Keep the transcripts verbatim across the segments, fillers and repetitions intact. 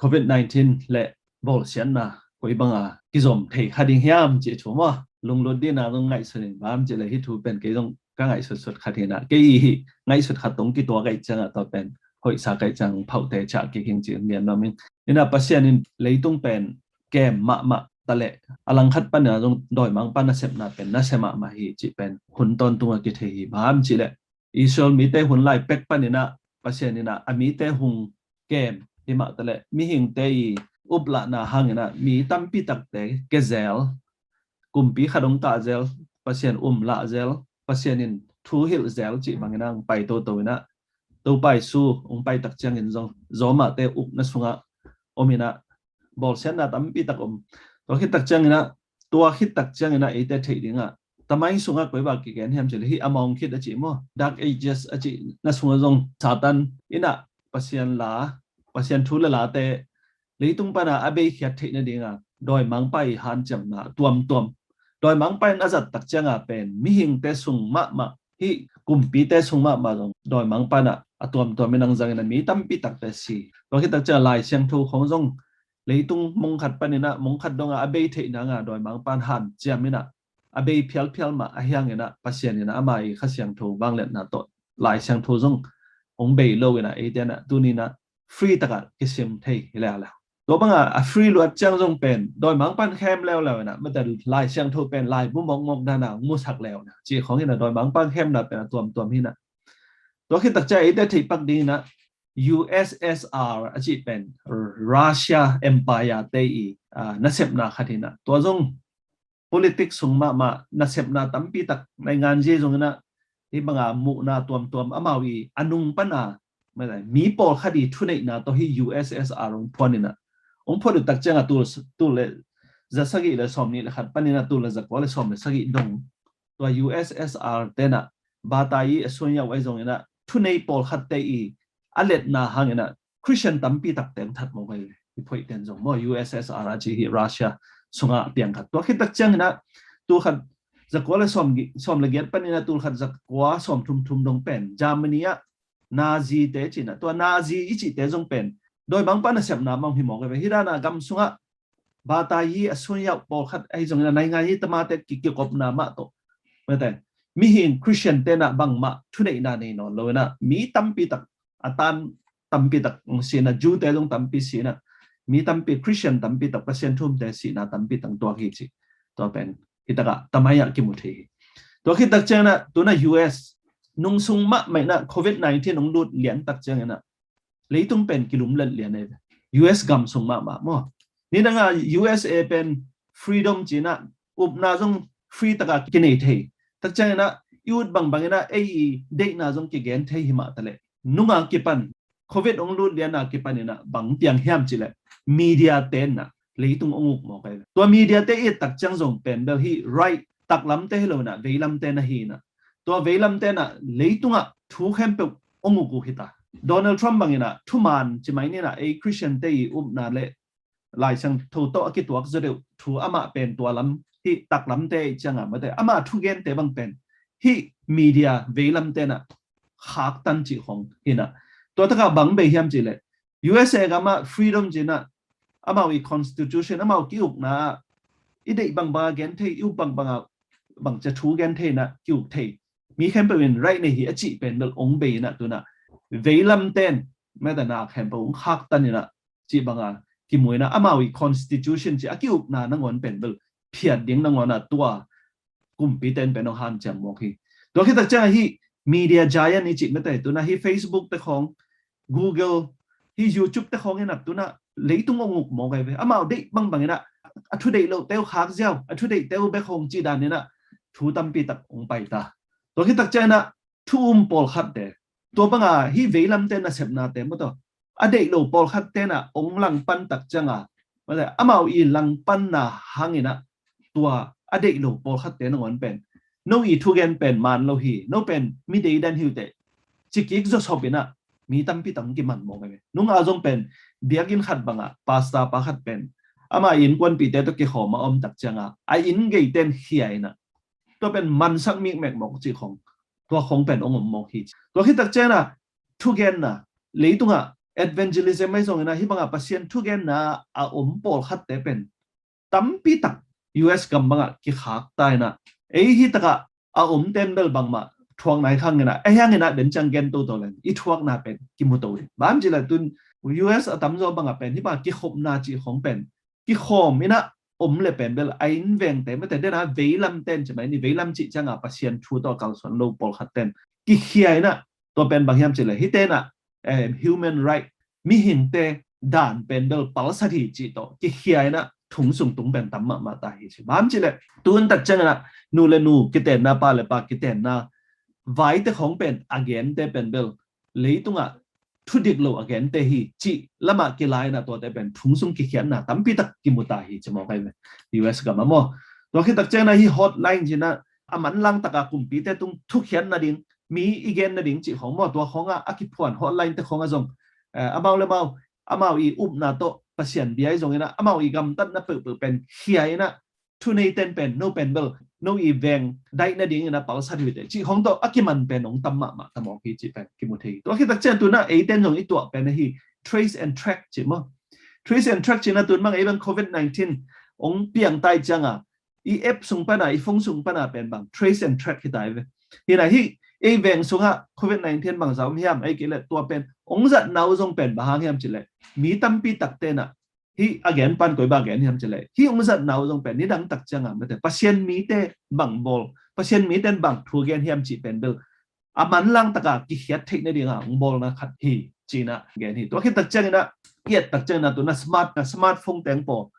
Covid nineteen le bawlsiatna koi banga kizom thei kha ding hiam cih thu maw, lunglut dina zong ngaihsun in bang hang hiam cih leh hih thu pen kei zong ka ngaihsutsut khat hi in ah, kei i hih ngaihsut khat tawh kituak ahih ciangah tua pen hoihsa ka hih ciang phauhte ciah kik ing ci-in gen nuam ing. In ah Pasian in leitung pen kem mahmah ta leh a langkhat panin ah zong dawimangpa nasepna pen nasia mahmah hi cih pen hun tawntungah kithei hi. Bang hang hiam cih leh Israel mite hun lai pek panin ah Pasian in ah a mite hong kem hi mah ta leh mihingte i uplahna hangin ah mi tampi takte kia zel, kumpi khat hong kah zel, Pasian um lah zel, Pasian in thu hilh zel cih bangin ah hong pai toto in ah, Topa Jesu hong pai tak ciangin zong Roma-te ukna sungah om in ah bawlsiatna tampi tak om. Tua khit tak ciangin ah, tua khit tak ciangin ah eite theih dingah tamai sungah koi bang kigen hiam cih leh hih a mawng khit a cih maw, Dark Ages a cihna sungah zong Satan in ah Pasian la, Pasian thu le late leitung pana a beikhiat theih nadinga dawimangpa i hanciamna tuamtuam, dawimangpa in a zat tak cianga pen mihingte sung mahmah, hih kumpite sung mahmah zong dawimangpa in ah a tuamtuam in hong zangin ah mi tampi takte si. Tua khit tak cianga Lai Siangtho khong zong leitung mong khat panin ah mong khat donga a bei theih nanga dawimangpa in hanciam in ah a bei phialphial mah ahi hangin ah Pasian in ah ama i Kha Siangtho vangliatna tawh Lai Siangtho zong hong bei lo in ah eite in ah tuni in ah free takah kisim thei hi leuleu. Tua banga a free luat ciang zong pen dawimangpa in khem leuleu in ah, mate Lai Siangtho pen laibu mawkmawk dana hong musak leuleu. Cih khong in ah dawimangpa in khemna pen a tuamtuam hi in ah. Tua khit tak ciang eite theih pak ding in ah U S S R a cih pen Russia Empire te i, ah, nasepna khat hi in ah. Tua zong politics sung mahmah nasepna tampi tak naingan zia zong in ah hih banga muhna tuamtuam amau i a nung pana mi pawlkhat i thuneihna tawh hih U S S R hong phuan in ah, hong phuan uh tak cianga tul, tul le za sagih le sawm nih le khat panin ah tul le za kua le sawm le sagih dong tua U S S R te in ah bata i a suanyau ai zong in ah thunei pawlkhatte i a letna hangin ah Christian tampi takte hong that mawk ai ve. I phoih ten zong maw U S S R a ci hi Russia sunga piang khat. Tua khit tak ciangin ah tul khat za kua le sawm, sawm le giat panin ah tul khat za kua sawm thum thum dong pen Germany ah Nazi te ci in ah, tua Nazi i cihte zong pen dawimangpa nasepna mah hi mawk ai ve. Hih dana gam sungah bata i a suanyau pawlkhat ahi zongin ah naingan i tamate ki, kikopna mah tawh mate mihing Christian te in ah bangmah thuneihna nei nawn lo in ah mi tampi tak a tan tampi tak hong si in ah, Jew te zong tampi si in ah, mi tampi Christian tampi tak Pasian thumte sihna tampi tak tuak hi ci. Tua pen hih takah tamai ah kimu thei hi. Tua khit tak ciangin ah tuna U S nung sung mahmah in ah Covid nineteen hong lut lian tak ciangin ah leitung pen kilumlet lian ai ve. U S gam sung mahmah maw. Nidanga U S A pen freedom ci in ah upna zong free taka kinei thei tak ciangin ah i ut bangbang in ah ei i deihna zong kigen thei hi mah ta leh nunga kipan Covid hong lut liana kipan in ah bang piang hiam cih leh media te in ah leitung hong uk mawk ai ve. Tua media te i et tak ciang zong pen bel hih right taklamte hi lo in ah veilamte na hi in ah tua veilamte in ah leitungah thu khempeuh hong uk uh hi ta. Donald Trump bangin ah thuman ci mai ni in ah ei Christian te i upna le Lai Siangtho tawh a kituak zaw deuh thu amah pen tua lam hih taklamte i cianga mate ama thugente bang pen hih media veilamte in ah khaktan cih khong hi in ah. Tua takah bang bei hiam cih leh U S A gamah freedom ci in ah amau i constitution amau ki-ukna ah i deih bangbanga gen thei, i up bangbanga bangcia thu gen thei in ah ki-uk thei, mi khempeuh in right nei hi a cih pen bel hong bei in ah tuna veilamte in mate na khempeuh hong khaktan in ah cih banga kimu in ah amau i constitution ci a ki-ukna nangawn pen bel phiat ding nangawn ah tua kumpite in pen hong hanciam mawk hi. Tua khit tak ciangah hih media giant i cih mate tuna hih Facebook te khong, Google, hih YouTube te khong in ah tuna leitung hong uk mawk ai ve. Amau deih bangbang in ah a thudeih loh teu khak ziau, a thudeih teu bek hong cih dan in ah thu tampi tak hong pai ta. Tua khit tak ciangin ah thu um pawlkhatte, tua banga hih veilamte nasepnate maw tawh a deih lo pawlkhatte in ah hong langpan tak cianga mate amau i langpanna hangin ah tua a deih lo pawlkhatte nangawn pen no i thugen pen man lo hi, no pen mi deidan hi uh teh ci kik zawsop in ah mi tampi tak hong kiman mawk ai ve. Nunga zong pen biakinn khat bangah pastor pa khat pen ama innkuanpihte tawh kikhawm a om tak cianga a inn geite in khia in ah tua pen mansak mikmek mawk cih khong, tua khong pen hong om mawk hi. Tua khit tak ciangin ah thugenna leitungah evangelism ahi zongin ah hih bangah Pasian thugenna a om pawlkhatte pen tampi tak U S gam bangah kikhak ta in ah, ei hih takah a om ten bel bangmah thuak nai khang in ah, a hiang in ah den ciang gen toto leng i thuakna pen kimu to ding. Bang hang hiam cih leh tun U S a tamzaw bangah pen hih bangah kikhopna cih khong pen kikhawm in ah om le pen bel a inn vengte, mate, den a veilam ten ci mai ni, veilam cih ciangah Pasian thu tawh kalsuan lo pawlkhat ten kikhia in ah, tua pen bang hiam cih leh hih ten ah, eh, human right, mihingte dan pen bel palsat hi cih tawh kikhia in ah thong sung tung pen tam mahmah ta hi ci. Bang hang hiam cih leh tun tak ciangin ah nu le nu kitenna, pa le pa kitenna, vaite khong pen a gente pen bel leitungah thudik lo a gente hi cih lamah kilai in ah tuate pen thong sung kikhiatna tampi tak kimu ta hi ci mawk ahi ve. U S gam ah maw, tua khit tak ciangin ah hih hotline ci in ah a manlang takah kumpite tung thukhiat nading, mi i gen nading cih khong maw, tua khongah a kiphuan hotline te khongah zong, eh, amau le mau, amau i upna tawh Pasian bia ahi zongin ah amau i gamtatna peuhpeuh pen khia in ah, thunei ten pen no pen bel no i veng daih nadingin ah palsat uh hi teh cih khong tawh a kiman pen hong tam mahmah ta mawk hi cih pen kimu thei hi. Tua khit tak ciang tun ah eiten zong i tuah pen ahi trace and track cih maw. Trace and track ci in ah tun bang ei bang covid nineteen hong piang ta ih ciangah i app sung pan ah, i phone sung pan ah pen bang trace and track hi ta hi ve. Hi in ah hih ei veng sungah covid nineteen bangzah om hiam, ahih kei leh tua pen hong zatna uh zong pen bang hang hiam cih leh mi tampi takte in ah hih a gen pan koi bang gen hiam cih leh hih hong zatna uh zong pen nidang tak ciangah, mate, Pasian mite bang bawl, Pasian mite in bang thu gen hiam cih pen bel a manlang takah kikhiat theih nadingah hong bawlna khat hi ci in ah gen hi. Tua khit tak ciangin ah, i et tak ciangin ah tun ah smart, smartphone teng paw,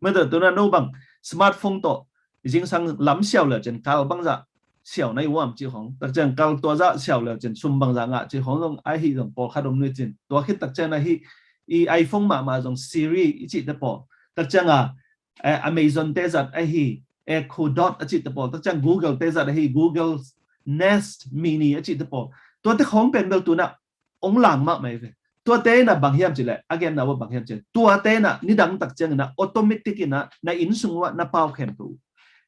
mate, tun ah no bang smartphone tawh zingsang lam siau le cin kal bangzah siau na hi uam cih khong, tak ciang kal tua zah siau le cin sum bangzah ngah cih khong zong ahi zong pawlkhat om nuih cin. Tua khit tak ciangin ah hih i iPhone mahmah zong Siri i cihte paw, tak ciangah, eh, Amazon te zat ahi Echo Dot a cihte paw, tak ciang Google te zat ahi Google Nest Mini a cihte paw, tuate khong pen bel tun ah hong lang mahmah hi ve. Tuate in ah bang hiam cih leh, a genna uh bang hiam cih leh, tuate in ah nidang tak ciangin ah automatic in ah na inn sung uh ah na pau khempeuh uh,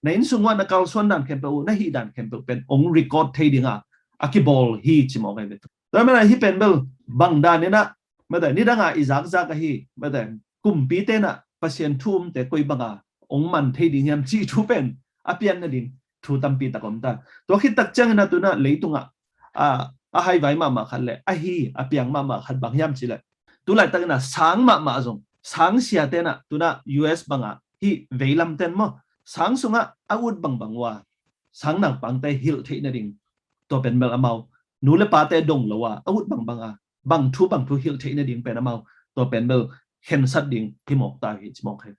na inn sung uh ah na kalsuan dan khempeuh uh, na hih dan khempeuh pen hong record thei dingah a kibawl hi ci mawk ahi ve. Tua manin ah hih pen bel bang dan in ah, mate, nidangah i zakzak ahi, mate, kumpite in ah Pasian thu umte koi bangah hong man thei ding hiam cih thu pen a pian nading thu tampi tak om ta. Tua khit tak ciangin ah tun ah leitungah, a, a haivai mahmah khat le ahi a piang mahmah khat bang hiam cih leh, tu laitak in ah sang mahmah zong, sang siate in ah tun ah U S bangah hih veilam ten maw, sang sungah a ut bangbang uh a sang naupangte hilh theih nading, tua pen bel amau nu le pate dong lo a a ut bangbang a bang thu bang thu hilh theih nading pen amau tua pen bel khensat ding hi mawk ta hi ci mawk hi.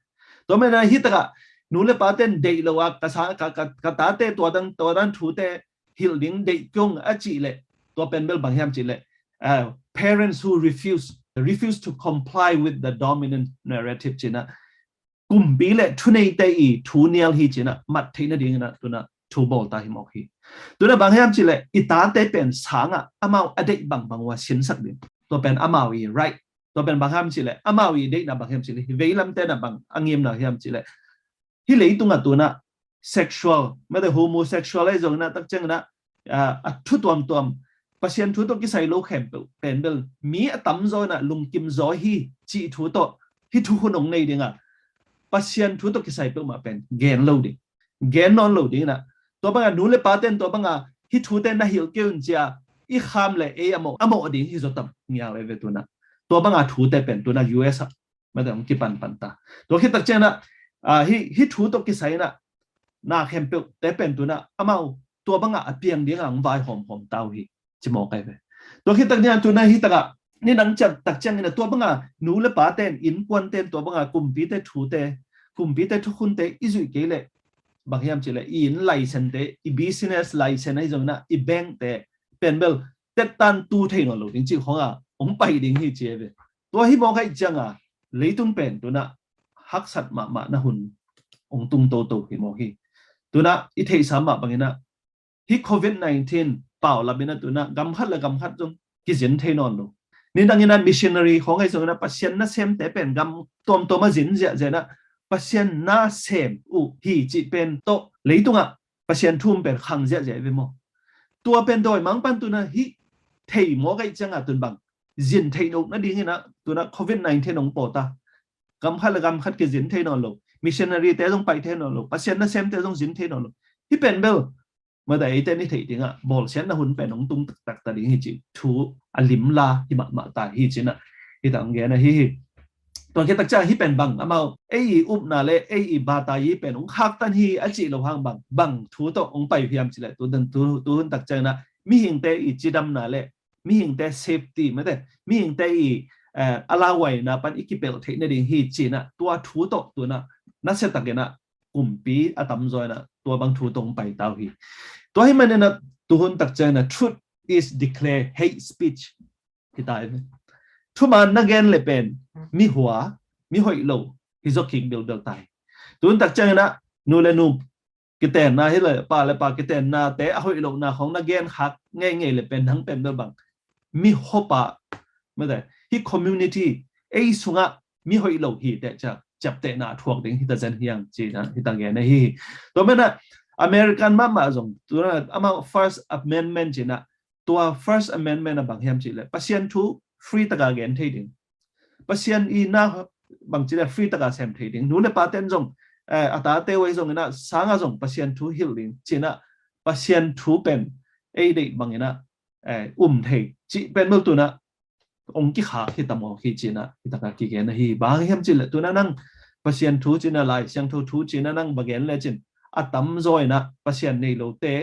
Tua manin ah hih takah nu le pate in deih lo a ka sa, ka, ka, ka tate tua dan, tua dan thute hilh ding deih kei ung a cih leh, tua pen bel bang hiam cih leh, uh, parents who refuse, refuse to comply with the dominant narrative ci in ah kumpi le thuneite i thu nial hi ci in ah mat theih nadingin ah tun ah thu bawl ta hi mawk hi. Tun ah bang hiam cih leh i tate pen sangah amau a deih bangbang uh a sinsak ding, tua pen amau i right. Tua pen bang hiam cih leh amau i deihna bang hiam cih leh, hih veilamte in ah bang a ngimna hiam cih leh, hih leitungah tun ah sexual, mate, homosexual ahi zongin ah tak ciangin ah, a, a thu tuamtuam, Pasian thu tawh kisai lo khempeuh pen bel mi a tamzaw in ah lungkim zaw hi cih thu tawh hih thukhun hong nei dingah Pasian thu tawh kisai peuhmah pen gen lo ding, gen nawn lo ding in ah, tua bangah nu le pate in tua bangah hih thute na hilh kei un ci a i kham le ei a mawh, a mawh ding hi zaw tam ngiau e ve tun ah. Tua bangah thute pen tun ah U S ah, mate, hong kipanpan ta. Tua khit tak ciangin ah, a, hih, hih thu tawh kisai in ah na khempeuhte pen tun ah amau tua bangah a piang dingah hong vai hawmhawm ta uh hi ci mawk ahi ve. Tua khit tak ciangin ah tun ah hih takah nidang ciang, tak ciangin ah tua bangah nu le pate in, innkuante in tua bangah kumpite thute, kumpite thukhunte i zuih kei leh bang hiam cih leh i inn license te, i business license ahi zongin ah i bank te pen bel tettan tu thei nawn lo ding cih khong ah hong pai ding hi ci ahi ve. Tua hi mawk ahih ciangah leitung pen tun ah haksat mahmahna hun hong tung toto hi mawk hi. Tun ah i theihsa mah bangin ah hih covid nineteen paulap in ah tun ah gam khat le gam khat zong kizin thei nawn lo. Nidang in ah missionary khong ahi zongin ah Pasian nasemte pen gam tuamtuam ah zin ziahziah in ah Pasian nasem uh hi cih pen tawh leitungah Pasian thu um pen khang ziahziah hi ve maw. Tua pen dawimangpa'n tun ah hih thei mawk ahih ciangah tun bang zin theih loh nadingin ah tu-in ah covid nineteen hong pawt a, gam khat le gam khat kizin thei nawn lo, missionary te zong pai thei nawn lo, Pasian nasemte zong zin thei nawn lo. Hih pen bel mate eite ni theih dingah bawlsiatna hun pen hong tung taktak ta ding hi cih thu a limla hi mahmah ta hi ci-in ah hih tang gen ahi hi. Tua khit tak ciang hih pen bang amau ei i upna le ei i batayi pen hong khaktan hi a cih loh hang bang, bang thu tawh hong pai uh hiam cih leh tu, tu, tu hun tak ciangin ah mihingte i cidamna le mihingte safety mate, mihingte i eh, a lauhuaina pan i kipelh theih nading hi ci-in ah tua thu tawh tu-in ah nasia takin ah kumpi a tamzaw in ah tua bang thu tawh hong pai ta uh hi. Tua ahih manin ah tu hun tak ciangin ah truth is declared hate speech hi ta hi ve. Thuman na gen le pen mi hua, mi hoih lo hi zaw kik bilbel ta hi. Tu hun tak ciangin ah nu le nu kitenna hi le pa le pa kitennate a hoih lohna khawng na gen khak ngeingei le pen nang pen bel bang mi hopa mate, hih community ei sungah mi hoih lo hi teh ciang ciaptehna a thuak ding hi ta zen hi hang ci-in ah hih tang gen ahi hi. Tua manin ah American mahmah zong tu-in ah amau First Amendment ci-in ah, tua First Amendment ah bang hiam cih leh Pasian thu free taka gen thei ding, Pasian i na bang cih leh free taka sem thei ding, nu le pate'n zong eh, a tate uh ahi zongin ah sangah zong Pasian thu hilh ding ci-in ah Pasian thu pen ei deih bangin ah eh, um thei cih pen bel tu-in ah hong kikhak hi ta mawk hi ci-in ah hih takah kigen ahi hi. Bang hiam cih leh tu-in ah nang Pasian thu ci-in ah Lai Siangtho thu ci-in ah nang va gen lecin a tamzaw in ah Pasian nei lote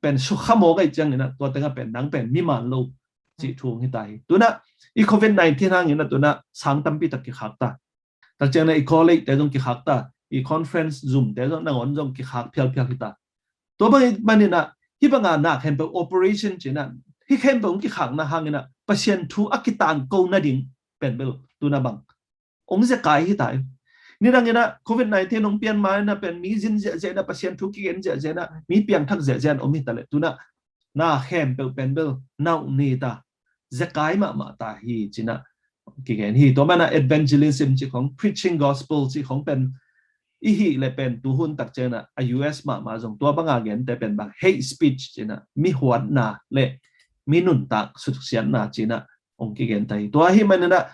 pen sukha mawk ahih ciangin ah tua tengah pen nang pen mi man lo cih thu hong hi ta hi. Tu-in ah i covid nineteen hangin ah tu-in ah sang tampi tak kikhak ta. Tak ciangin ah i college te zong kikhak ta, i conference Zoom te zong nangawn zong kikhak phialphial hi ta. Tua bang ahih manin ah hih banga na khempeuh operation ci-in ah hih khempeuh hong kikhakna hangin ah Pasian thu a kitangko nading pen bel tu-in ah bang hong zekai hi ta hi. Nidangin ah covid nineteen hong pian ma-in ah pen mi zin ziahziah in ah Pasian thu kigen ziahziah in ah mi piangthak ziahziah in om hi ta leh tu-in ah na khempeuh pen bel nau ni ta, zekai mahmah ta hi ci-in ah kigen hi. Tua manin ah evangelism cih khawng, preaching gospel cih khawng pen i hih leh pen tu hun tak ciangin ah a U S mahmah zong tua banga gente pen bang hate speech ci-in ah mi huatna le mi nuntak suksiatna ci-in ah hong kigen ta hi. Tua ahih manin ah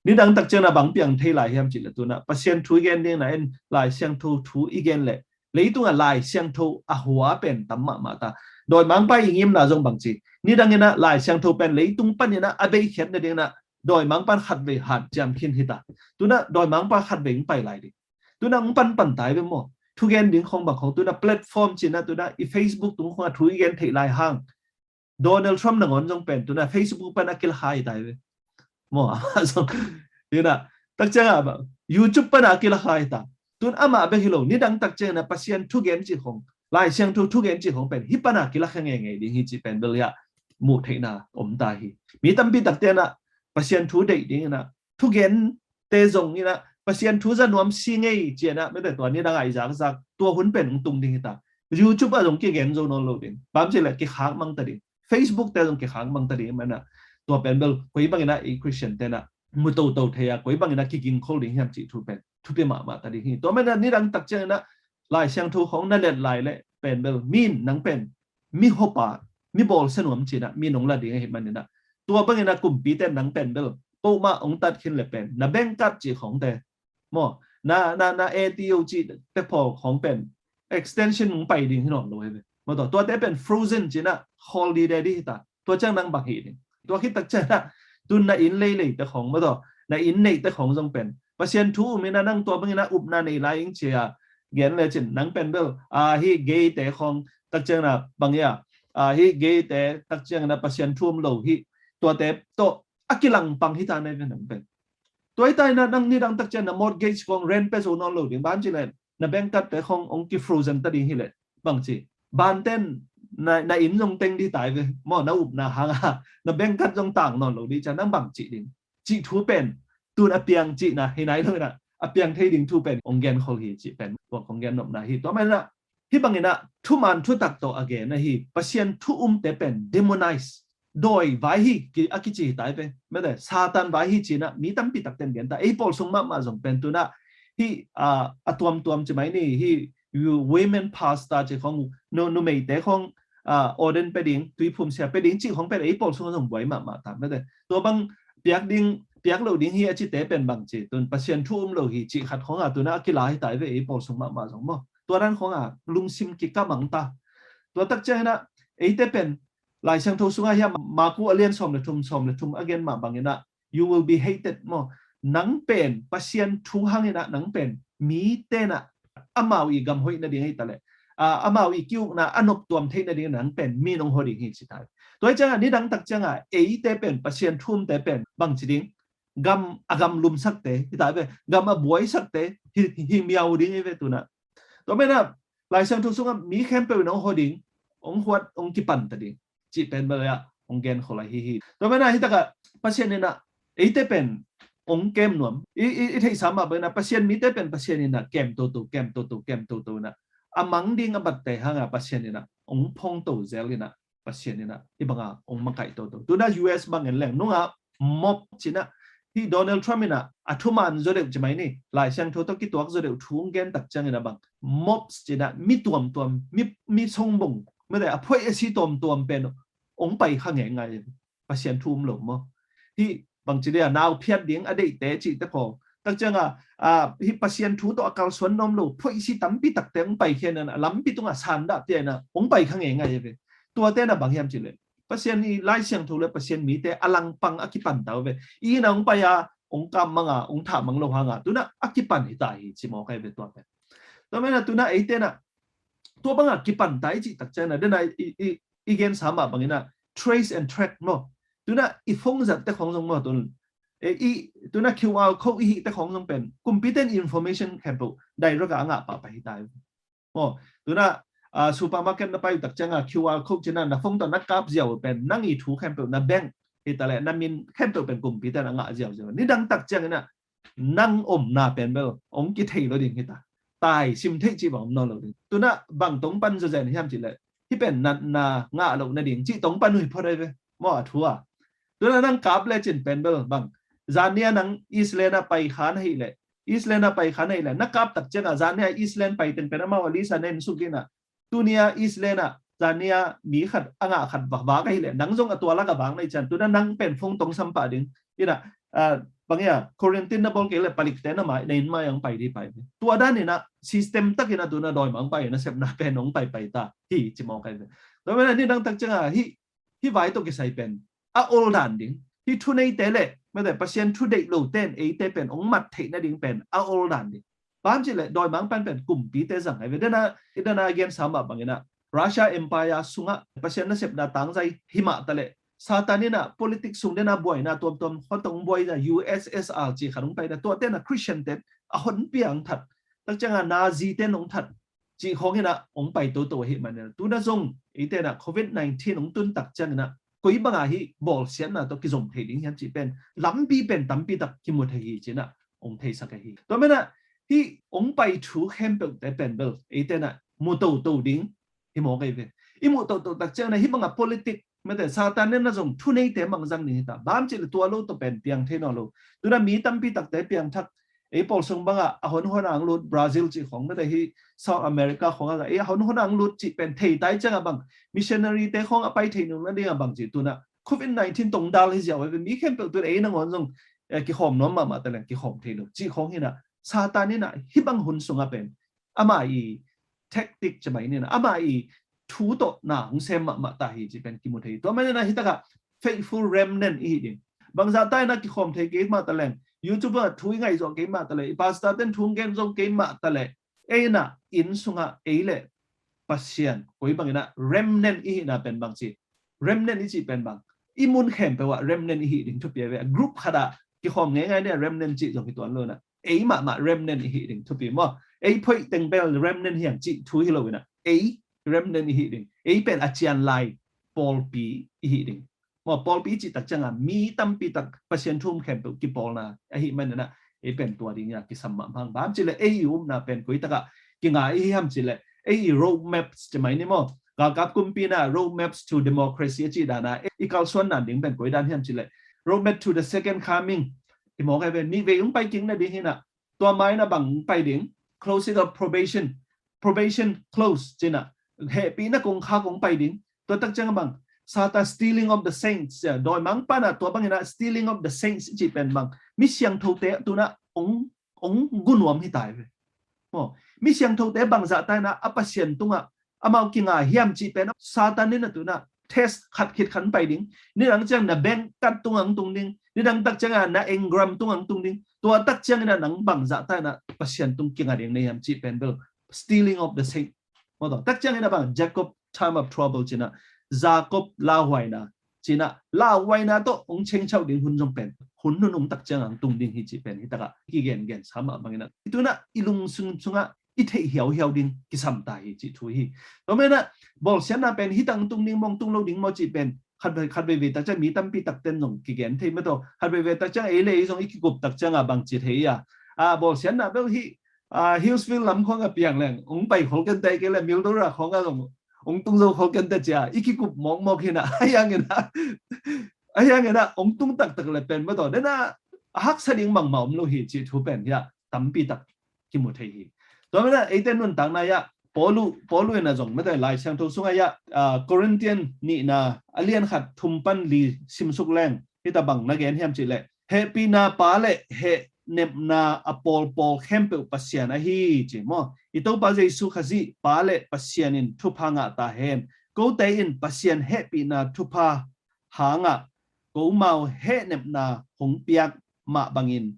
nidang tak ciangin ah bang piang thei lai hiam cih leh tu-in ah Pasian thu i gen dingin ah en Lai Siangtho thu i gen leh leitungah Lai Siangtho a hua pen tam mahmah ta. Dawimangpa i ngimna zong bang ci, nidangin ah Lai Siangtho pen leitung panin ah a beikhiat nadingin ah dawimangpa'n khatvei hat ciam khin hi ta. Tu-in ah dawimangpa khatvei hong pai lai ding. Tu-in ah hong panpan ta hi ve maw. Thugen ding khawng bang khawng tu-in ah platform ci-in ah tu-in ah i Facebook tung khawng ah thu i gen theih lai hang Donald Trump nangawn zong pen tu-in ah Facebook pan a kilakhai ta hi ve. Maw, amah zong tu-in ah tak ciangah YouTube pan a kilakhai ta. Tu-in amah bek hi lo, nidang tak ciangin ah Pasian thugen cih khawng, Lai Siangtho thugen cih khawng pen hih pan a kilakha ngeingei ding hi cih pen bel hiah muh theihna om ta hi. Mi tampi takte in ah Pasian thu deih dingin ah thugente zongin ah Pasian thu za nuam si ngei ci-in ah mate tua nidang a i zakzak tua hun pen hong tung ding hi ta. YouTube ah zong kigen zo nawn lo ding, bang cih leh kikhak mang ta ding, Facebook te zong kikhak mang ta ding manin ah tua pen bel koi bangin ah i Christian te in ah mu toto thei a koi bangin ah kigingkhol ding hiam cih thu pen thupi mahmah ta ding hi. Tua manin ah nidang tak ciangin ah Lai Siangtho khawng na let lai leh pen bel mi in nang pen mi hopa, mi bawlsia nuam ci-in ah mi in hong la ding ahih manin ah tua bangin ah kumpite in nang pen bel pawlmawh hong tat khin leh pen na bank card cih khawngte maw, na, na, na A T O cih te phaw khawng pen extension hong pai ding hi nawn lo hi ve. Maw tua, tuate pen frozen ci-in ah holiday ding hi ta. Tua ciang nang bang hih ding? Tua khit tak ciang ah tu-in na inn leilei te khawng maw tua, na inn neih te khawng zong pen Pasian thu um in ah nang tua bangin ah upna nei lai ing ci-a gen lecin nang pen bel a hih gay te khawng tak ciang ah bang hi a, a hih gay te tak ciang ah Pasian thu um lo hi, tuate tawh a kilangpang hi ta na hi ve nang pen. Tua hi ta in ah nang nidang tak ciang na mortgage khawng rent pia zo nawn lo ding, bang cih leh na bank card te khawng hong ki frozen ta ding hi leh bang ci, bante'n na, na inn zong teng ding ta hi ve maw, na upna hang a na bank card zong tang nawn lo ding ci-a nang bang ci ding? Cih thu pen tu-in a piang cihna hi nai lo in ah a piang thei ding thu pen hong genkhol hi cih pen tua hong gen nopna hi. Tua manin ah hih bangin ah thuman thutak tawh a gen ahi Pasian thu umte pen demonize, dawi vai hi ki, a kici hi ta hi ve. Mate, Satan vai hi ci-in ah mi tampi takte in gen ta. Ei pawl sung mahmah zong pen tu-in ah hih a, a tuamtuam ci mai ni, hih women pastor cih khawng, nu, numeite khawng a, ordain pia ding, tuiphumsia pia ding cih khawng pen ei pawl sung zong buai mahmah ta. Mate, tua bang piak ding, piak lo ding hi a cite pen bang ci, tun Pasian thu um lo hi cih khat khong a tun a kila hi ta ve, ei pawl sung mahmah zong maw. Tua dan khong a lungsim kikam ang ta. Tua tak ciangin a eite pen Lai Siangtho sungah hiam, Maku a lian sawm le thum, sawm le thum a gen mah bangin a, "You will be hated," maw. Nang pen Pasian thu hangin a, nang pen mite na amau i gam hoih nading hi ta le, a, amau i ki-ukna a noptuam theih nading nang pen mi nong ho ding hi ci ta. Tua hi ciangin a nidang tak ciangin a eite pen Pasian thu umte pen bang ci ding, gam a gam lumsakte hi ta ve, gam a buaisakte hi, hi miau ding hi ve tun a. Tua manin a Lai Siangtho sungah mi khempeuh in hong ho ding, hong huat, hong kipan ta ding cih pen bel a hong gen khol ahi hi. Tua manin a hi tak a Pasian in a eite pen hong kem nuam. I, i, i theihsa mah bangin a Pasian mite pen Pasian in a kem toto, kem toto, kem toto in a, a mang ding a batte hang a Pasian in a hong phong to zel in a, Pasian in a hih bang a hong makaih toto. Tun a U S bang en leng nung a mob ci in a, hih Donald Trump in a a thuman zaw deuh ci mai ni, Lai Siangtho tawh kituak zaw deuh thu hong gen tak ciangin a bang, mobs ci in a mi tuamtuam, mi, mi songbong, mite a phoih a si tuamtuam pen hong pai kha ngeingai. Pasian thu um lo maw. Hih bang ci dia, nau phiat ding a deihte cihte khong tak ciangin a, a, hih Pasian thu tawh a kalsuan nuam lo phoih si tampi takte hong pai khia in a, lampi tungah sandah pia in a hong pai kha ngeingai ve. Tuate na bang hiam cih leh Pasian i Lai Siangtho le Pasian mite a langpang a kipan ta uh ve. I na hong pai a, hong kam mang a, hong thah mang lo hang a, tun a a kipan hi ta hi ci mawk ahi ve tuate. Tua manin a tun a eite na tua bang a kipan ta i cih tak ciangin a, den a i, i, i gensa mah bangin a trace and track maw. Tun a i phone zatte khong zong maw tun. E, i, tun a Q R code i hihte khong zong pen kumpite in information khempeuh direct a a ngah pahpah hi ta hi. Maw, tun a, a, supermarket na pai uh tak ciangin a Q R code ci in a na phone tawh na kap ziau uh pen nang i thu khempeuh, na bank hi ta le na min khempeuh pen kumpite in a ngah ziauziau. Nidang tak ciangin a nang omna pen bel hong kithei lo ding hi ta. Tai sim theih cih bang om nawn lo ding. Tun a bang tawh hong pan zawzen hiam cih leh hih pen na, na ngah loh nading cih tawh hong pan uh hi phot ahi ve. Maw, a thu a. Tun a nang kap lecin pen bel bang, zan ni a nang Eastland a pai kha na hih leh, Eastland a pai kha na hih leh, na kap tak ciangin a zan ni a Eastland pai teng pen amau a list a na en suk in a, tuni a Eastland ah zan ni a mi khat a ngah khat vak, vak ahih leh nang zong a tua lak a vak na hih ciang, tun a nang pen phone tawh hong sam pah ding. In a, a, bang hiam, quarantine na bawl kei leh palikte na mai, na inn mai hong pai ding pai. Tua dan in a system tak in a tun a dawimangpa i nasepna pen hong paipai ta hi ci mawk ahi ve. Tua manin a nidang tak ciangin a hih, hih vai tawh kisai pen a ol dan ding. Hih thuneite le mite Pasian thu deih lote in eite pen hong mat theih nading pen a ol dan ding. Bang hang hiam cih leh dawimangpa in pen kumpite zang ahi ve. Den a, i den a gensa mah bangin a Russia Empire sungah Pasian nasepna tangzai hi mah ta leh, Satan in a politics sung den a buaina tuamtuam hong tawh hong buai a, U S S R cih khat hong pai in a, tuate in a Christian te in a hong piang that, tak ciangin a Nazi te in hong that cih khong in a hong pai toto ahih manin a, tun a zong eite in a covid nineteen hong tun tak ciangin a koi bang a hih bawlsiatna tawh kizom thei ding hiam cih pen lampi pen tampi tak kimu thei hi ci in a hong theisak ahi. Tua manin a hih hong pai thu khempeuhte pen bel eite in a mu toto ding hi mawk ahi ve. I muh toto tak ciangin a hih bang a politic, mite Satan in a zong thuneite mang zang ding hi ta. Bang hang hiam cih leh tua lo tawh pen piang thei nawn lo. Tun a mi tampi takte piangthak, ei pawl sung bang a a honhon a hong lut Brazil cih khong, mite hih South America khong a, ei a honhon a hong lut cih pen thei ta i ciangin a bang, missionary te khong a pai thei nung nading a bang ci, tun a covid nineteen tawh hong dal hi ziau ahi ve. Mi khempeuh tun ei nangawn zong, eh, kikhawm nuam mahmah ta leng kikhawm thei lo cih khong hi in a, Satan in a hih bang hun sungah pen ama i tactic ci mai ni in a, ama i thu tawh na hong sem mahmah ta hi cih pen kimu thei. Tua manin a hih tak a faithful remnant i hih ding. Bangzah ta in a kikhawm thei kei mah ta leng, YouTube ah thu i ngaih zawh kei mah ta leh, i pastor te in thu hong gen zo kei mah ta leh, ei in a inn sungah ei le Pasian koi bang in a remnant i hihna pen bang ci. Remnant i cih pen bang, i mun khempeuh ah remnant i hih ding thupi ahi ve. Group khat ah kikhawm ngeingai ni a remnant cih zong hi tuan lo in a, ei mahmah remnant i hih ding thupi maw. Ei phoih teng bel remnant hi hang cih thu hi lo in a, ei remnant i hih ding. Ei pen a cian lai pawlpi i hih ding. Maw, pawlpi i cih tak ciangin a mi tampi tak Pasian thu um khempeuh kipawlna ahih manin a, ei pen tua ding a kisam mahmah hang. Bang hang hiam cih leh ei i upna pen koi tak ah kinga i hi hiam cih leh, ei i road maps ci mai ni maw, galkap kumpi in a road maps to democracy a cih dan a, i kalsuan nading pen koi dan hiam cih leh, road map to the second coming. I mawk ahi ve, nih vei hong pai kik nading hi in a, tua ma in a bang hong pai ding, closing of probation, probation close ci in a, hehpihna kongkhak hong pai ding. Tua tak ciang a bang, Satan stealing of the saints, ya, dawimangpa in ah tua bangin ah stealing of the saints i cih pen bang, mi siangthote tu-in ah ong, ong gu nuam hi ta hi ve. Maw, mi siangthote bangzah ta in ah a Pasian tungah amau kinga hiam cih pen Satan in ah tu-in ah test khat khit khat pai ding. Nidang ciang na bank card tungah tung ding. Nidang tak ciangah na engram tungah tung ding. Tua tak ciangin ah nang bangzah ta in ah Pasian tung kinga ding na hiam cih pen bel stealing of the saint. Maw, tua tak ciangin ah bang Jacob time of trouble ci-in ah, Jacob lauhuaina ci-in ah, lauhuaina tawh ong chengchau ding hun zong pen hun nunung tak ciangah tung ding hi cih pen hi takah kigengen sa mah bangin ah, i tu-in ah i lungsim sungah i theih hiauhiau ding kisam ta hi cih thu hi. Tua manin ah bawlsiatna pen hi tak tung ding maw, tung lo ding maw cih pen khat vei, khat veivei tak ciang mi tampi takten zong kigen thei mah tawh. Khat veivei tak ciang ei le ei zong i kikup tak ciangah bang ci thei a, a, bawlsiatna bel hih, a, Hillsville lam khawngah piang leng ong pai khol kenteh, kei le Mildura khawngah zong ong tung zo khol kenteh ci-a i kikup mawkmawk hi-in ah, ahi hangin ah, ahi hangin ah ong tung taktak le pen mah tawh, den ah a haksa ding bangmah om lo hi cih thu pen hi-a tampi tak kimu thei hi. Tua manin ah eite nuntakna ah Paulu, Paulu in ah zong mate Lai Siangtho sungah ah, a, Corinthian nihna a lian khat thum pan li simsuk leng hi ta, bang na gen hiam cih leh, hehpihna Pa le hehnepna a pawlpawl khempeuh Pasian ahi ci maw. I Topa Jesu Khazih Pa le Pasian in thupha ngah ta hen. Kote in Pasian hehpihna thupha hangah komau hehnepna hong piak mah bangin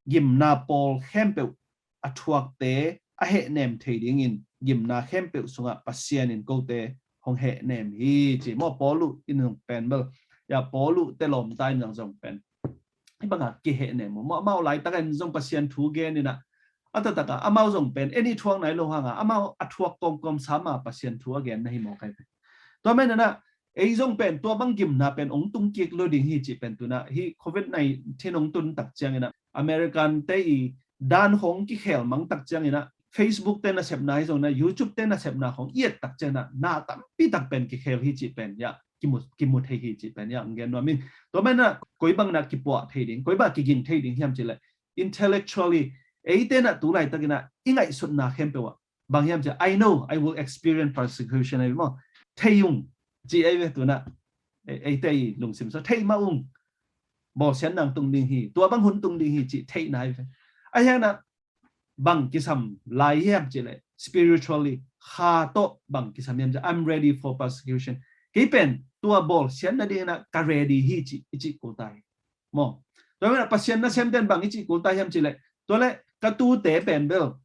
gimna pawl khempeuh a thuakte a hehnem thei dingin gimna khempeuh sungah Pasian in kote hong hehnem hi ci maw. Paulu in zong pen bel, ya, Paulu te lawmta in zong zong pen hi bangah kihehnem maw. Amau laitakin zong Pasian thu gen in ah, a taktakah amau zong pen ei i thuak nai lo hangah amau a thuak kawmkawm sa mah Pasian thu a gen na hi mawk ai pen. Tua manin ah ei zong pen tua bang gimna pen ong tung kik lo ding hi cih pen tu-in ah, hih Covid nineteen ong tun tak ciangin ah American te i dan hong kikhel mang tak ciangin ah Facebook te nasepna hi zong in ah, YouTube te nasepna hong i et tak ciangin ah na tampi tak pen kikhel hi cih pen ah kimu, kimu thei hi cih pen ah ong gen nuam ing. Tua manin ah koi bang in ah kipuah thei ding, koi bang kiging thei ding hiam cih leh, intellectually eite in ah tu laitakin ah i ngaihsutna khempeuh ah bang hiam cih leh, "I know I will experience persecution," ai ve maw. Thei ung ci ai ve tu-in ah. E, eite i lungsim sungah thei mah ung. Bawlsiatna tung ding hi, tua bang hun tung ding hi cih theihna ai ve. Ahi hangin ah bang kisam lai hiam cih leh, spiritually, kha tawh bang kisam hiam cih leh, "I'm ready for persecution." Kei pen tua bawlsiatna dingin ah ka ready hi cih i cih kul ta hi. Maw. Tua manin ah Pasian nasemte in bang i cih kul ta hiam cih leh, tua leh ka tute pen bel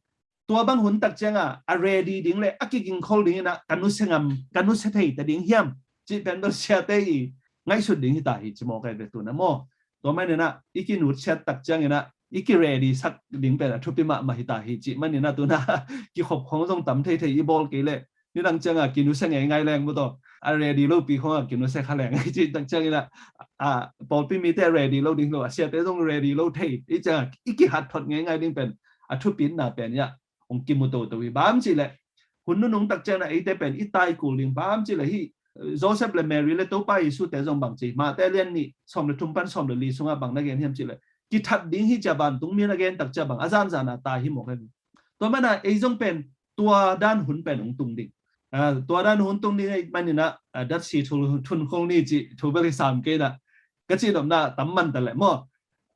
tua bang hun tak ciangah a ready ding le a kigingkhol dingin ah ka nusia ngam, ka nusia thei ta ding hiam cih pen bel siate i ngaihsut ding hi ta hi ci mawk ai ve tu-in ah maw. Tua manin ah i kinusiat tak ciangin ah i ki ready sak ding pen a thupi mahmah hi ta hi cih manin ah tu-in ah kikhop khong zong tam theithei i bawl kei leh, nidang ciangah kinusia ngeingai leng maw tawh, a ready lopi khongah kinusia kha leng cih tak ciangin ah, a, pawlpi mite ready lo ding lo, a siate zong ready lo thei i ciangah i kihat thot ngeingai ding pen a thupitna pen ah ong kimu toto hi. Bang hang hiam cih leh, hun nunung tak ciangin ah eite pen i tai kul ding. Bang hang hiam cih leh hih Joseph le Mary le Topa Jesu te zong bang ci, Mate lian nih sawm le thum pan sawm le li sungah bang na gen hiam cih leh, kithat ding hi ci-a vantungmi in a gen tak ciang bang a zanzan a tai hi mawk ai ve. Tua manin ah ei zong pen tua dan hun pen ong tung ding. A, tua dan hun tung ding ahih manin ah, a, datsi thu, thun khol ni cih thu bel kisam kei in ah, ka cihnopna tam man ta leh maw.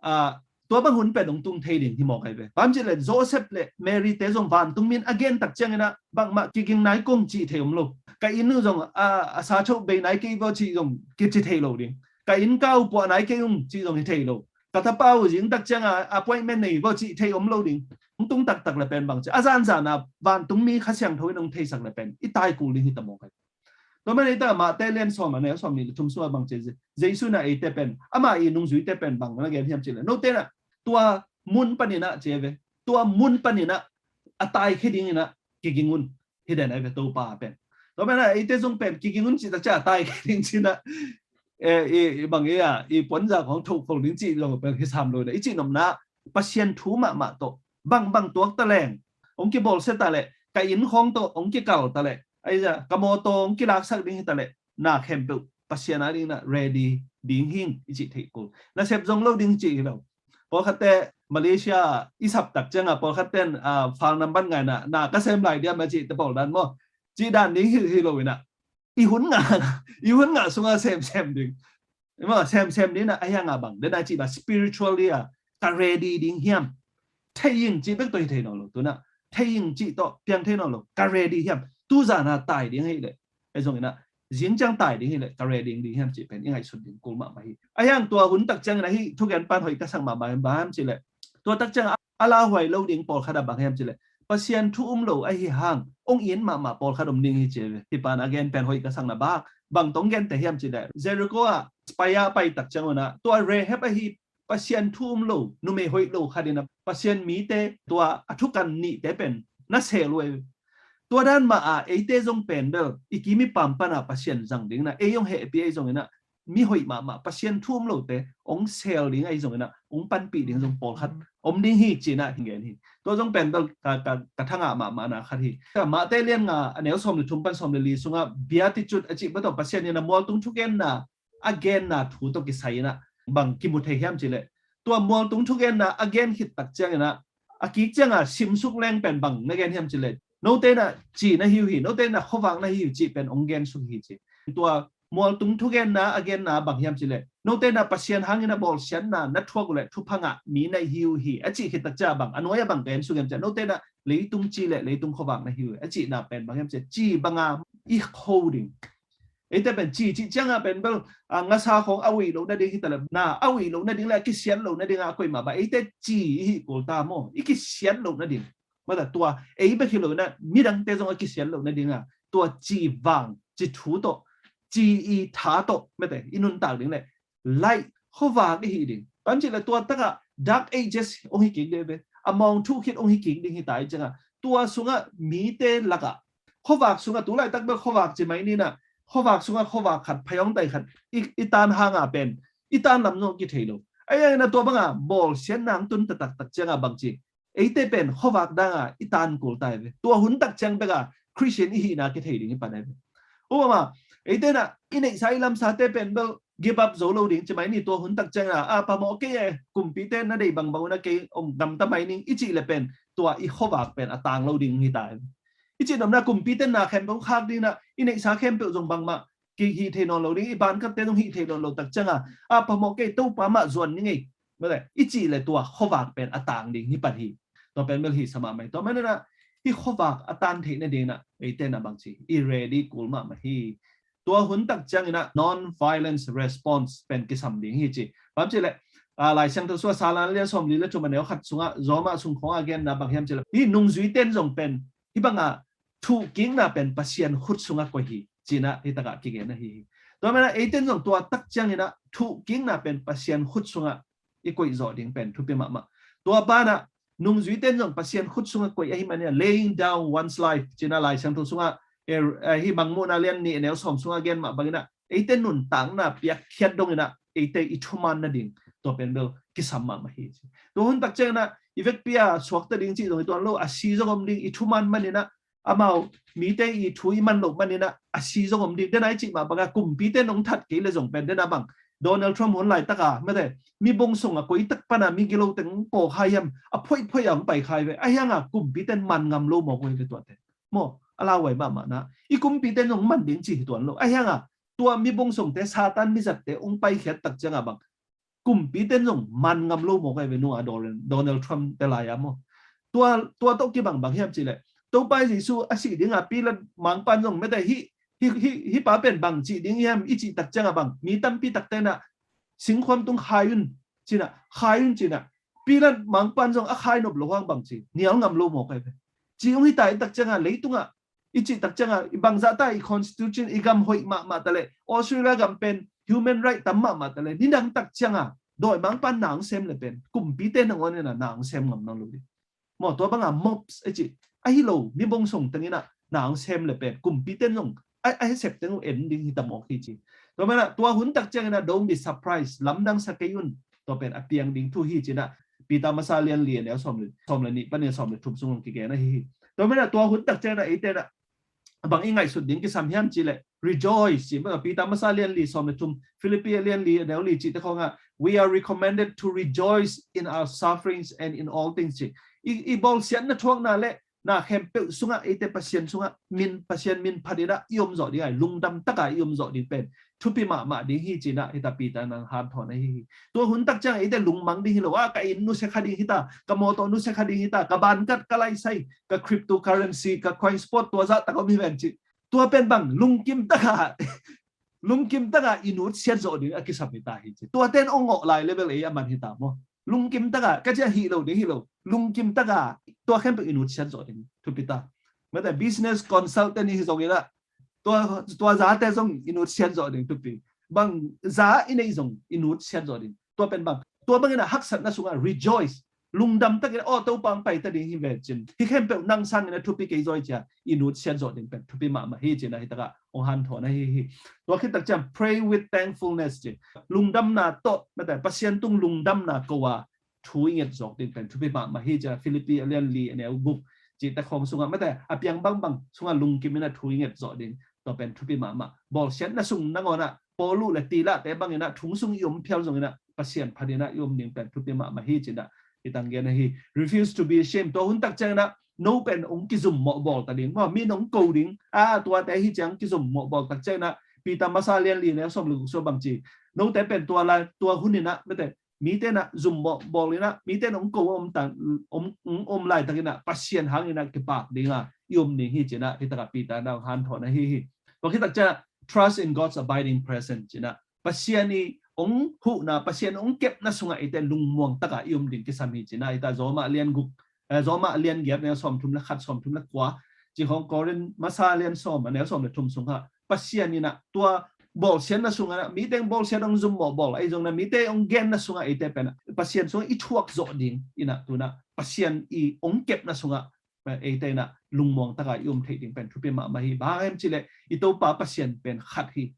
A, tua bang hun pen ong tung thei ding hi mawk ai ve. Bang hang hiam cih leh Joseph le Mary te zong vantungmi in a gen tak ciangin ah bangmah kiging nai kei ung cih thei om lo. Ka inn uh zong, a, a sa tho bei nai kei ung cih zong kici thei lo ding. Ka inn ka uh puah nai kei ung cih zong hi thei lo. Ka tapa uh zing tak ciangah appointment nei vo cih thei om lo ding. Ong tung taktak le pen bang ci, a zanzan a vantungmi Kha Siangtho in ong theisak le pen i tai kul ding hi ta mawk ai. Tua manin ah Mate lian sawm a neu sawm nih le thum sungah bang ci, Jesu in ah eite pen, amah i nungzuite pen bang na gen hiam cih leh, note in ah tua mun panin ah ci ai ve, tua mun panin ah a taikhia dingin ah kiging un. Hi den ai ve Topa pen. Tua manin ah eite zong pen kiging un cih tak ciang a taikhia ding ci-in ah, e, i, i bang i a, i puanza khong thoh khol ding cih zong pen kisam lo in ah, i cihnopna Pasian thu mahmah tawh bang bang tuak ta leng, ong kibawlsia ta leh, ka inn khong tawh ong kikal ta leh, ai za, ka mawtaw ong kilaksak ding hi ta leh, na khempeuh Pasian a dingin ah ready ding hi ing i cih theih kul. Nasep zong lo ding cih hi lo. Pawlkhatte Malaysia i sap tak ciangah pawlkhatte in, a, fal nambat ngai in ah, na ka sem lai diam a cih te pawl dan maw. Cih dan ding hi, hi lo in ah. i hun ngah, i hun ngah sungah semsem ding. Ima semsem ding na, a hiang a bang dena cih ba spiritually a ka ready ding hiam? Thei ing cih bek tawh hi thei nawn lo. Tuna thei ing cih tawh piang thei nawn lo. Ka ready hiam? Tuzan a tai ding hi leh, ei zong ina, zing ciang tai ding hi leh ka ready ding hiam cih pen i ngaihsut ding kul mahmah hi. A hiang tua hun tak ciang ina hi thugen pan hoih ka sak mahmah hiam, bang hiam cih leh, tua tak ciang a lauhuai lo ding pawlkhat a bang hiam cih leh, Pasian thu um lo ahi hang ong in mahmah pawlkhat om ding hi ci ve. Hi pan a gen pen hoih ka sakna bak bang tong gen te hiam cih leh, Jericho ah pai a pai tak ciang una tua Rahab ahi Pasian thu um lo, numei hoih lo khat ina Pasian mite tua a thukan nihte pen na sel uh ei. Tua dan mah a eite zong pen bel i kim i pam pana Pasian zang ding na, ei ong hehpih ei zong ina mi hoih mahmah Pasian thu um lote ong sel ding ei zong ina ong panpih ding zong pawlkhat om ding hi cina hi gen hi. Tua zong pen bel ka, ka, ka thangah mahmahna khat hi. Ka Mate lian nga a neu sawm le thum pan sawm le li sungah Beatitude a cih bang tawh Pasian ina mualtung thugenna a genna thu tawh kisai ina bang kimu thei hiam cih leh, tua mualtung thugenna a gen khit tak ciang ina a kik cianga simsuk leng pen bang na gen hiam cih leh, note ina ci na hi uh hi, note ina khuavak na hi uh cih pen ong gen suk hi ci. Tua mualtung thugenna a genna bang hiam cih leh, note ina Pasian hangin a bawlsiatna na thuak uh leh thupha ngah mi na hi uh hi a cih khit tak ciang bang a nuai a bang gen suk hiam cih leh, note ina leitung ci le leitung khuavak na hi uh hi a cihna pen bang hiam cih leh, ci banga i kho ding. Eite pen ci cih cianga pen bel, a, ngasa khong a uih loh nading hi ta le, na a uih loh nading le a kisiat loh nading a koih mah ba, eite ci i hi kul ta maw, i kisiat loh nading. Mata tua ei bek hi lo ina midangte zong a kisiat loh nading a tua ci vang, ci thu tawh, ci i tha tawh mete i nuntak ding le, light, khuavak i hi ding. Bang cih leh tua takah dark ages ong hi kik ding ve, a mawng thuh khit ong hi kik ding hi ta i cianga, tua sungah mite lakah khuavak sungah, tu laitak bel khuavak ci mai ni na, khuavak sungah khuavak khat, phayawng tai khat i, i tan hanga pen i tan lam zong kithei lo. A hiang ina tua banga bawlsiatna ong tun taktak tak cianga bang ci, eite pen khuavak danga i tan kul ta ei ve. Tua hun tak ciang beka Christian i hihna kithei ding i pan ei ve. Upama eite ina i neihsa i lamsate pen bel give up zo lo ding ci mai ni, tua hun tak ciang ina a phamawh kei e, kumpite na deih bangbang una kei ong gamta mai ning i cih le pen tua i khuavak pen a tang lo ding hi ta ei ve. I cih nopna kumpite na khempeuh khak ding na, i neihsa khempeuh zong bangmah kihih thei nawn lo ding, i bankatte zong hih thei nawn lo tak cianga a phamawh kei, Topa mah zuan ning ei. Mate i cih le tua khuavak pen a tang ding hi pan hi. Tua pen bel hi sa mahmah hi. Tua man ina hi khuavak a tan theih nading na eite na bang ci i ready kul mahmah hi. Tua hun tak ciang ina non-violence response pen kisam ding hi ci. Bang cih leh, a, Lai Siangtho sungah Salan lian sawm li le thum a neu khat sungah Roma sung khong a genna bang hiam cih leh, hi nungzuiten zong pen hi banga thuhkikna pen Pasian khut sungah koih hi cina hi takah kigen ahi hi. Tua mana eiten zong tua tak ciang ina thuhkikna pen Pasian khut sungah i koih zawh ding pen thupi mahmah. Tua pana nungzuiten zong Pasian khut sungah koih ahi manina, laying down one's life cina Lai Siangtho sungah, eh, eh, hi Mangmuhna lian nih a neu sawm sungah gen mah bangina eite nuntakna piakkhiat dongina eite i thuman nading tua pen bel kisam mahmah hi ci. Tua hun tak ciangina i vekpi a suakta ding cih zong hi tuan lo, a si zong om ding, i thuman manina amau mite i thu i man loh manina a si zong om ding. Dena i cih mah banga kumpite nong that kei le zong pen dena bang Donald Trump hun laitaka mate mi bungsung a koitak pana mi gilo teng pawkhai hiam, a phoihphoih a hong paikhai ve. A hianga kumpite man ngam lo mawk ve tuate. Maw, a lauhuai mahmahna i kumpite nong man ding cih hi tuan lo. A hianga tua mi bungsungte, Satan mizatte hong paikhiat tak cianga bang kumpite zong man ngam lo mawk ve nunga Donald, Donald Trump te lai-a maw. Tua, tua tawh kibang bang hiam cih leh Topa Jesu a sih dinga Pilat mangpan zong mete hih, hih, hih, hih pa pen bang cih ding hiam i cih tak cianga bang mi tampi takte na singkhuam tung khai un cina, khai un cina, Pilat mangpan zong a khai nop lo hang bang ci nial ngam lo mawk ve. Ci hong hi ta i tak cianga leitungah i cih tak cianga i bangzah ta i constitution, i gam hoih mahmah ta le, Australia gam pen human right tam mahmah ta le, nidang tak cianga dawimangpan na hong sem le pen kumpite nangawn ina na hong sem ngam nawn lo ding. Maw, tua banga mobs a cih ahi lo, mi bungsung tengina na hong sem le pen kumpite zong a, a hesep teng uh en ding hi ta mawk hi ci. Tua mana tua hun tak ciangina don't be surprised, lamdang sa kei un. Tua pen a piang ding thu hi cina Peter masa lian li a neu sawm le, sawm le nih panin sawm le thum sung hong kigen ahi hi. Tua mana tua hun tak ciangina eite na bang i ngaihsut ding kisam hiam cih leh rejoice ci, maka Peter masa lian li sawm le thum, Philippi lian li a neu li cihte khawnga we are recommended to rejoice in our sufferings and in all things ci. I, i bawlsiatna thuakna le na khempeuh sungah eite Pasian sungah min, Pasian min phat inah i om zawh ding a, lungdam taka i om zawh ding pen thupi mahmah ding hi cinah hita Peter in hong hanthawn ahi hi. Tua hun tak ciang eite lungmang ding hi lo a, ka inn nusia kha ding hita, ka mawtaw nusia kha ding hita, ka bankat, ka laisai, ka cryptocurrency, ka coin spot tua zah tak om hi ven cih. Tua pen bang lungkim taka lungkim taka i nutsiat zawh ding a kisam hita hi ci. Tua ten ong ngawh lai level ei a man hita maw? Lungkim taka ka ciah hi lo ding hi lo. Lungkim taka tua khempeuh i nutsiat zawh ding thupi ta. Mate business consultant hi zong inah tua, tua zate zong i nutsiat zawh ding thupi. Bang za i nei zong i nutsiat zawh ding. Tua pen bang, tua bang inah haksatna sungah rejoice, lungdam takin, aw, Topa hong paita ding hi ve cin, hi khempeuh nang sangin a thupi kei zaw hi cia i nutsiat zawh ding pen thupi mahmah hi cinah hitakah hong hanthawn ahi hi. Tua khit tak ciang pray with thankfulness ci, lungdamna tawh, mate Pasian tung lungdamna ko a thu i nget zawk ding pen thupi mahmah hi cinah Philippi a lian li a neu guk cihte khawng sungah, mate a piang bangbang sungah lungkim inah thu i nget zawh ding, tua pen thupi mahmah. Bawlsiatna sung nangawnah Paulu le Tilate bang inah thong sung i om phial zong inah Pasian phat inah i om ding pen thupi mahmah hi cinah i tanggen ahi. Refuse to be ashamed. Tua hun tak ciang inah no pen ong kizum mawhbawl ta ding maw, mi nong ko ding a, tuate hi ciang kizum mawhbawl tak ciang inah Peter masa lian li neu sawm le guk sua bang ci, note pen tua lai, tua hun inah, mate mite inah zum mawhbawl inah, mite in ong ko om ta, om, ong om laitak inah Pasian hang inah kipak dinga i om ding hi cinah hitakah Peter in hong hanthawn ahi hi. Tua khit tak ciang trust in God's abiding presence cinah Pasian i ong huhna, Pasian ong kepna sungah eite lungmuang taka i om ding kisam hi cinah hita Roma lian guk, eh, Roma lian giat neu sawm thum le khat, sawm thum le kua, ci khawng, Korin masa lian sawm a neu sawm le thum sung kha Pasian inah tua bawlsiatna sungah inah, mite ong bawlsiat ong zum mawhbawl ahi zong inah, mite ong genna sungah eite pen inah Pasian sungah i thuak zawh ding inah tunah Pasian i ong kepna sungah eite inah lungmuang taka i om theih ding pen thupi mahmah hi. Bang hang hiam cih leh i Topa Pasian pen khat hi.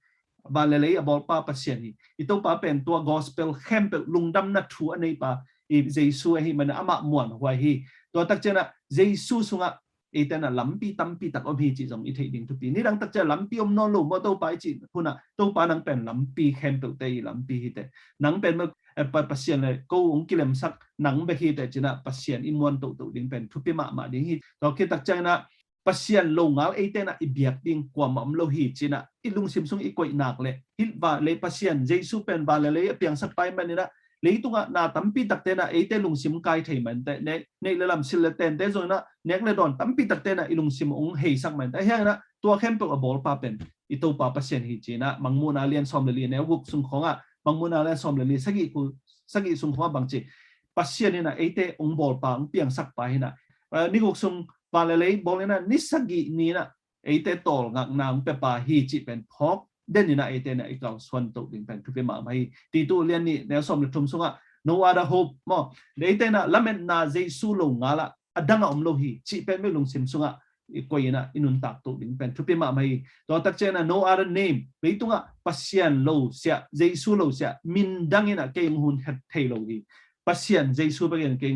Van le lei a bawlpa Pasian hi. I Topa pen tua gospel khempeuh, lungdamna thu a neipa i Jesu ahi manin amah muanhuai hi. Tua tak ciang inah Jesu sungah eite inah lampi tampi tak om hi cih zong i theih ding thupi. Nidang tak ciang lampi om nawn lo maw Topa i cih hunah, Topa nang pen lampi khempeuhte i lampi hi teh. Nang pen maw, eh, Pa, Pasian le ko ong kilemsak nang bek hi teh cinah Pasian i muan tohtoh ding pen thupi mahmah ding hi. Tua khit tak ciang inah Pasian lo ngal eite inah i biak ding kuamah om lo hi cinah i lungsim sung i koih nak leh, hi va le Pasian Jesu pen van le lei a piangsak pa i manin inah leitungah na tampi takte inah eite lungsim kai thei man teh, neih, neih le lam, sil le tente zong inah, nek le dawn tampi takte inah i lungsim ong heisak man teh. Ahi hang inah tua khempeuh a bawlpa pen i Topa Pasian hi cinah Mangmuhna lian sawm le li neu guk sung khawngah, Mangmuhna lian sawm le li, sagih ku, sagih sung khawngah bang ci, Pasian inah eite ong bawlpa, ong piangsakpa hi inah, eh, ni guk sung van le lei bawl inah ni sagih ni inah eite tawlngakna ong piapa hi cih pen phawk den inah eite inah i kalsuan toh ding pen thupi mahmah hi. Titu lian nih neu sawm le thum sungah no other hope maw, eite inah lametna Jesu lo ngalah a dang a om lo hi cih pen mi lungsim sungah i koih inah i nuntak toh ding pen thupi mahmah hi. Tua tak ciang inah no other name, leitungah Pasian lo siah, Jesu lo siah min dang inah kei ong hun khat thei lo hi. Pasian Jesu bek in kei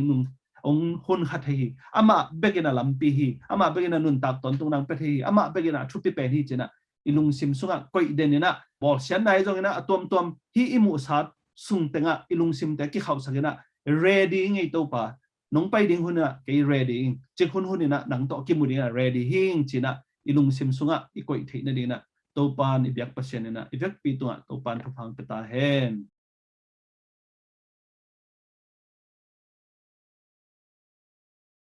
ong hun khat thei hi. Amah bek inah lampi hi. Amah bek inah nuntak tawntung nang pia thei hi. Amah bek inah thupi pen hi cinah i lungsim sungah koih den inah, bawlsiatna hi zong inah a tuamtuam hi i muhsa sung tengah i lungsimte kikhauhsak inah, ready ing ei Topa, nong pai ding hun inah kei ready ing, cik hun hun inah nang tawh kimu ding inah ready hi ing cinah i lungsim sungah i koih theih nading inah Topa in i biak Pasian inah i vekpi tungah Topa in thupha ong pia ta hen.